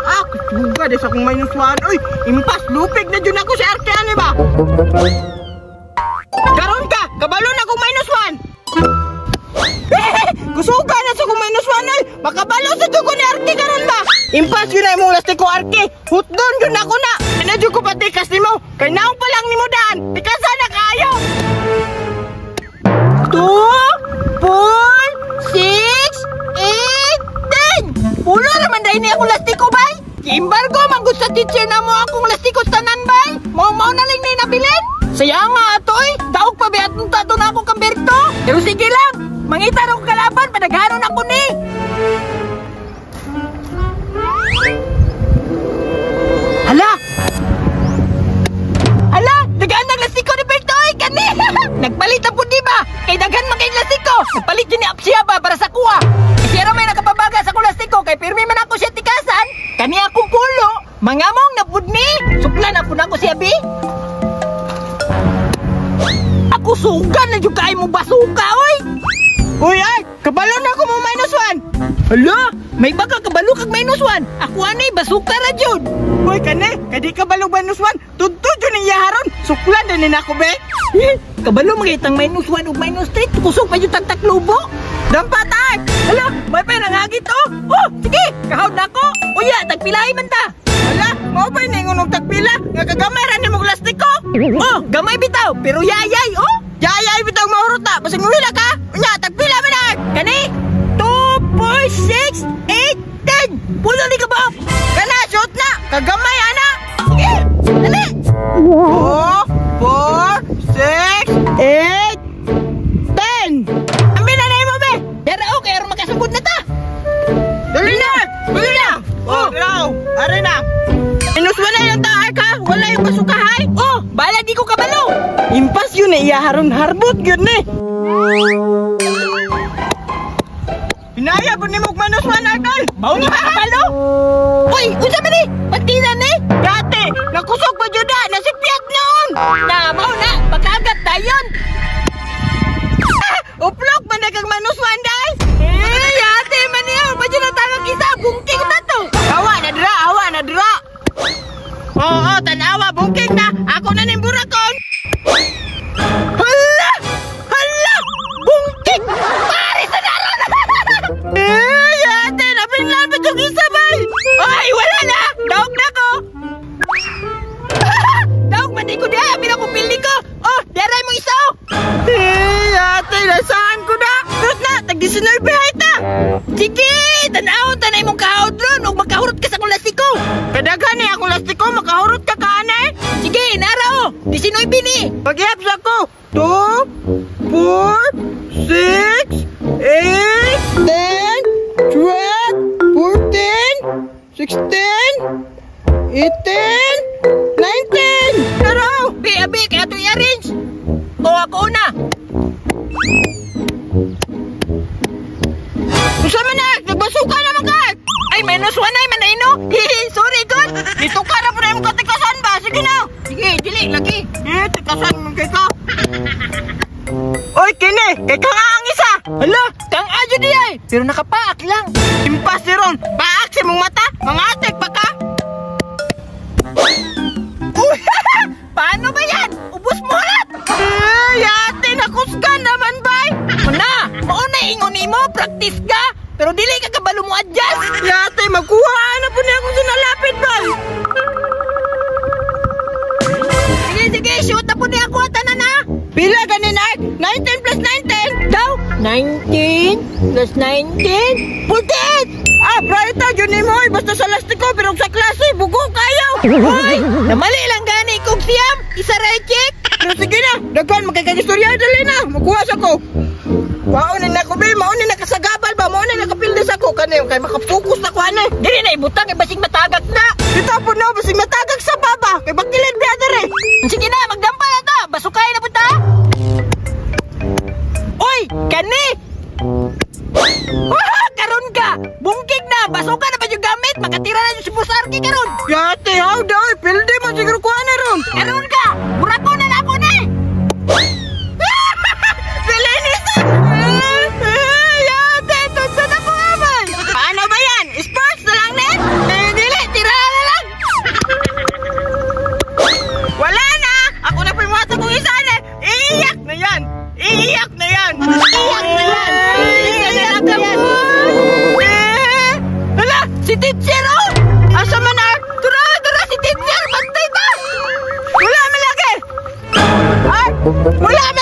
Ah, kusuga di sa akong -1. Uy, impas, lupig na dyan ako si Arke, ano ba? Karon ka, kabalo na akong -1. Kusuga na sa akong -1, oy. Makabalo sa dugo ni Arke karon ba? Impas yun na imong lastiko, Arke. Hutdon yun ako na. Ano dyan ko patikas ni mo? Kay naong pa lang ni mo daan. Tikasa na kayo. 2, 4, 6, 8, 10. Pulo naman dahil niya akong lastiko, bay. Kiimbargo, manggod sa teacher na mo akong lastiko tanan, bay. Mau-mau na lang na inabilin. Saya nga ato, eh. Daog pa ba atong tato na akong kamberto. Pero sige lang, mangita na akong kalaban, panaghanon ako ni. Hala! Hala! Dagaan ng lastiko ni Berto, eh, kani! Nagpalit na po, di ba? Kay daghan man kayong lastiko. Nagpalit yun ni Apsiya ba para sa kuha. Kasi may nakapabaga sa akong lastiko, kay pirmi man ako siya tikasan. Kani akong pulo, mangamong na pud ni. Supla na pud ako siya, bi. Ako sugan na jud kay mo basuka, oy. Uy, ay, kabalo na ako mo -1. Hala, may baka kabalo kag -1. Ako ani basuka ra jud. Uy, kani, kay di kabalo -1. Tudto jud ning yaharon. Suklan din ni nako, be. Kabalo magitang -1 ug -3, kusog pa jud tang taklubo. Dampa ta. Hala, may pa nangagi to. Oh, sige, kahawd na ako. Uya, tagpilahi man ta. Hala, mao ba ningon og tagpila? Nga kagamay ra nimo lastiko. Oh, gamay bitaw, pero yayay, oh. Yayay bitaw mahurot na, basig muhila ka. Unya, tagpila man na. Kani? 2, 4, 6, 8, 10. Pulo ni ka ba? Kana, shoot na. Kagamay ana. Sige, dali. 2, 4, 6, 8, 10. Ambi na na mo, be. Dara, oh, kaya makasugod na ta. Dali na, dali na. Oh, raw, are na. -1 na yung taar ka, wala yung kasukahay. Oh, bala di ko kabalo. Impas yun eh, iyaharon harbot yun eh. Hinaya po ni mo -1, Arnold. Mau ni makabalo. Uy, unsa man ni? Pagtina ni? Dati, nakusog pa juda, nasipyat noon. Na, mau na, pagkagat tayon. Uplok man na kang -1, day. Eh, yate man niya, pa dyan ang tangang isa, bungking na to. Awa na dira, awa na dira. Oo, tanawa, bungking na. Ako na ning burakon. Hala! Hala! Bungking! Pare sa naron! Eh, yate, napinlan pa yung isa, bay! Ay, wala na! Daog na ko! Daog, man di ko diha. Amin ako pili ko. Oh, daray mo isa, oh! Eh, yate, nasaan ko na? Rot na, tag-19 hay ta! Sige, tanaw, tanay mong kahawd ron ug makahurot ka sa akong lastiko. Kadaghan ni akong lastiko, makahurot ka kaane. Sige, nara, oh! 19 ni. Paghihap sa ko. 2, 4, 6, 8, 10, 12, 14, 16, 18, 19. Tara, bi, abi, kaya ito i-arrange. O, ako una. Usa man na, nagbasuka naman ka. Ay, -1 ay manay no. Sorry, God. Dito ka na po na yung katikasan ba? Sige na. Sige, dili, lagi. Eh, tikasan mo kay ka. Oy, kini, kay kang ang isa. Hala, kang adyo di ay. Pero nakapaak lang. Impas ni ron, paak sa mong mata. Mga atik pa ka. Uy, paano ba yan? Ubus mo halat. Eh, yate, nakusgan naman, bay. Una, mauna ingon nimo, practice ka. Pero dili ka kabalo mo adjust. Yate, magkuha na po niya akong sinalapit, bay. Sige, sige, shoot na po niya ako. Tanan na. Pila ganin ay? 19 plus 19. Daw? 19 plus 19. 48! Ah, bright yun mo. Basta sa lastiko, pero sa klase, bugo kayo. Uy, namali lang gani kong siyam. Isa ra check. Pero sige na, daghan magkakagistorya, dali na. Magkuha sa ko. Mauna na ko, be. Mauna na kasagabal ba? Mauna na kapildes ako. Kani, kay makapokus na ko, ano. Dili na ibutang, eh, basig matagak na. Dito po na, basig matagak sa baba. Kay bakilid, brother, eh. Sige na, magdampa na ta. Basukay na po ta. Uy, kani. Ah, karon ka. Bungkig na. Basuka na ba yung gamit? Makatira na yung si Busarki karon. Yate, how daw? Pilde man siguro kuha na ron. Karon ka. Burako na na ako na eh. Yate, tunto na po naman. Paano ba yan? Sports na lang, ne? Eh, dili Wala.